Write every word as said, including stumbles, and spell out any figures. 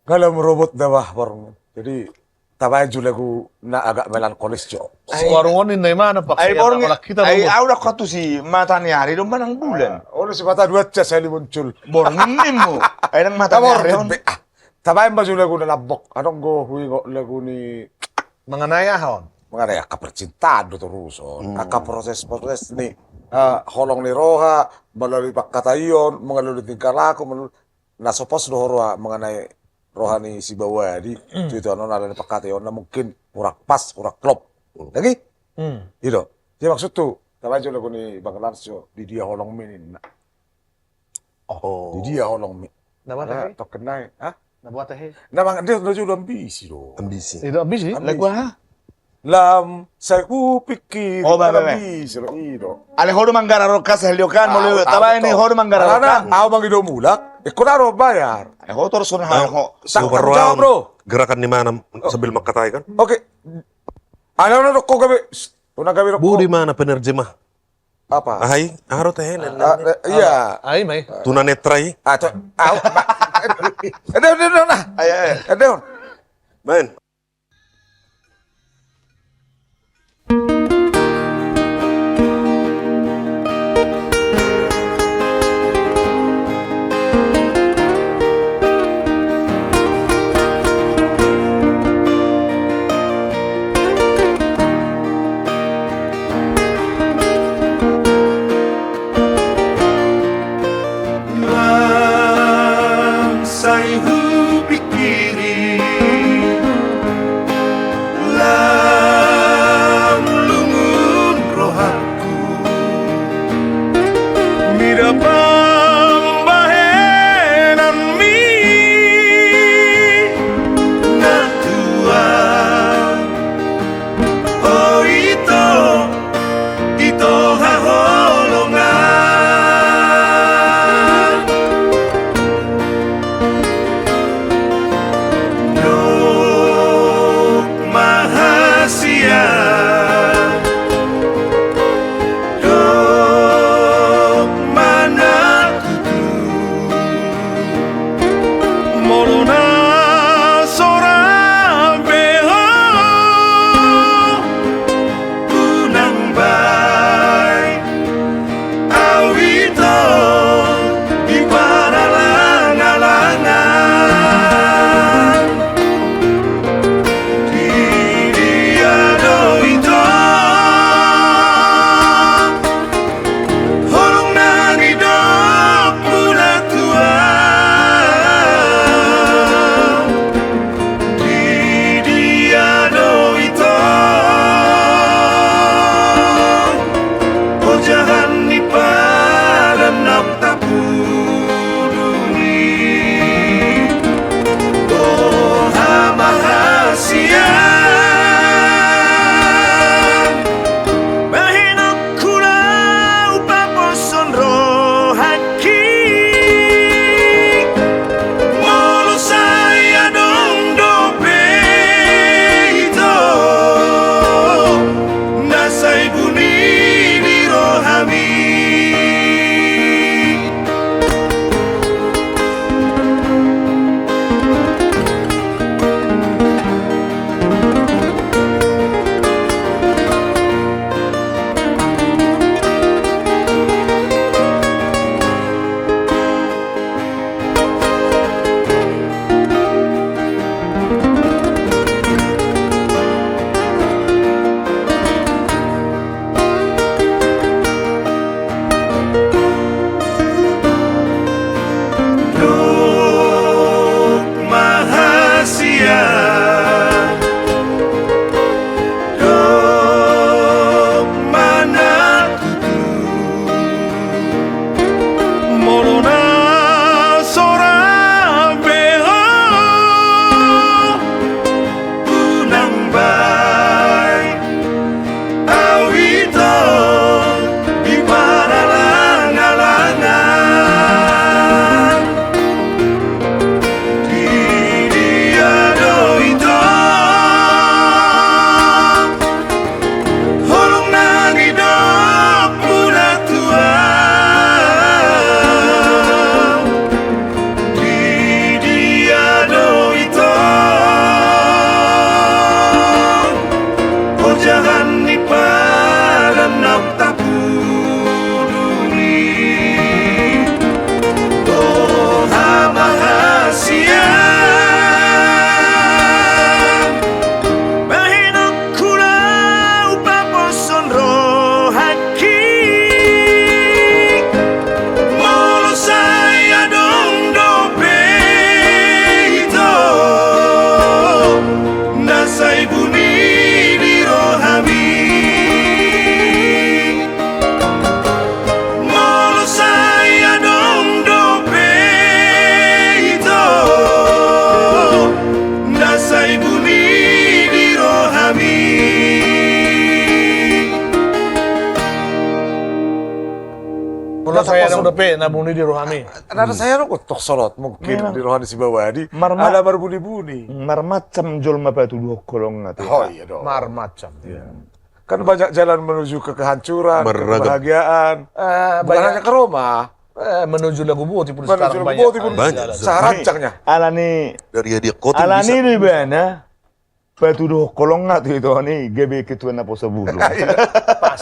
Kalau merobot dah, wah, borngin. Jadi, tabaen jo lagu na agak melankolis jo. Ai, warung on ninna imana, Pak, ai, ya, borngin, tak lagi kita ai, robot. Au dak katu si mata ni ari do manang bulan. Ah, ono si mata dua cas, saya muncul. Borngin nimmu. Ai, nang mata ni ari on. Be-, ah, tabaen ma jo lagu na lambok. Adong do huingot lagu ni. Mengenai aha on? Mengenai angka percintaan do torus on. Hmm. Angka proses-proses ni, eh, holong ni roha, melalui pangkataion, melalui tingkah laku, melalui na so pos do ho roha mengenai roha ni si Bawadi, hmm, tu itu, anu, ala ni pangkataionna mungkin kurang pas, kurang klop. Hmm. Lagi? Hmm. I do. Dia maksud tu, tabaen jo lagu ni Bang Lars jo, Di Dia Holongmi ninna. Oh. Di Dia Holongmi. Na boha tahe? Tokken nai, ha? Na boha tahe? Na mang, dia, dia jo do ambisi do. Ambisi. I do ambisi? Ambisi. Lagu aha? Lam sai hupikiri. Oh, ba, ba, ba. Bisa lo, i do. Ale ho do manggarar on kan, sahali on kan, molo tabaen i ho do manggarar on kan. Au mangido mulak, ingkon au do bayar. Ale ho torus on, ho. Tanggung jawab, bro. Gerakan ni mana sambil mangkatai kan? Oke. Ale ho do ko gabe. Unang gabe do ko. Budi mana penerjemah? Apa? Aha i, aha do tahe, nen, nen, iya. Aha i, mai. Tunanetra i. Ah, tu, au. Ede, ede, ede, nah. Ayo, ayo. Ede. Main. Lam sai hupikiri, lam lungun rohangku. Mida pambahenanmi na tua, o ito, ito haholongan. Molo saya dong dope na buni di rohami. Nada saya dong tok solot mungkin di roha ni si Bawadi. Ala marbuni-buni. Marmacam jolma patuduhon holong nga tu. Oh iya dong. Marmacam. Kan banyak jalan menuju ke kehancuran, kebahagiaan. Bukan hanya ke Roma. Menuju lagu boti pun sekarang banyak. Banyak. Sarancangnya. Alani dari hadiah kotin alani bisa. Di bana patuduhon holong nga tu itu ni gabe ketua naposo bulung. Pas.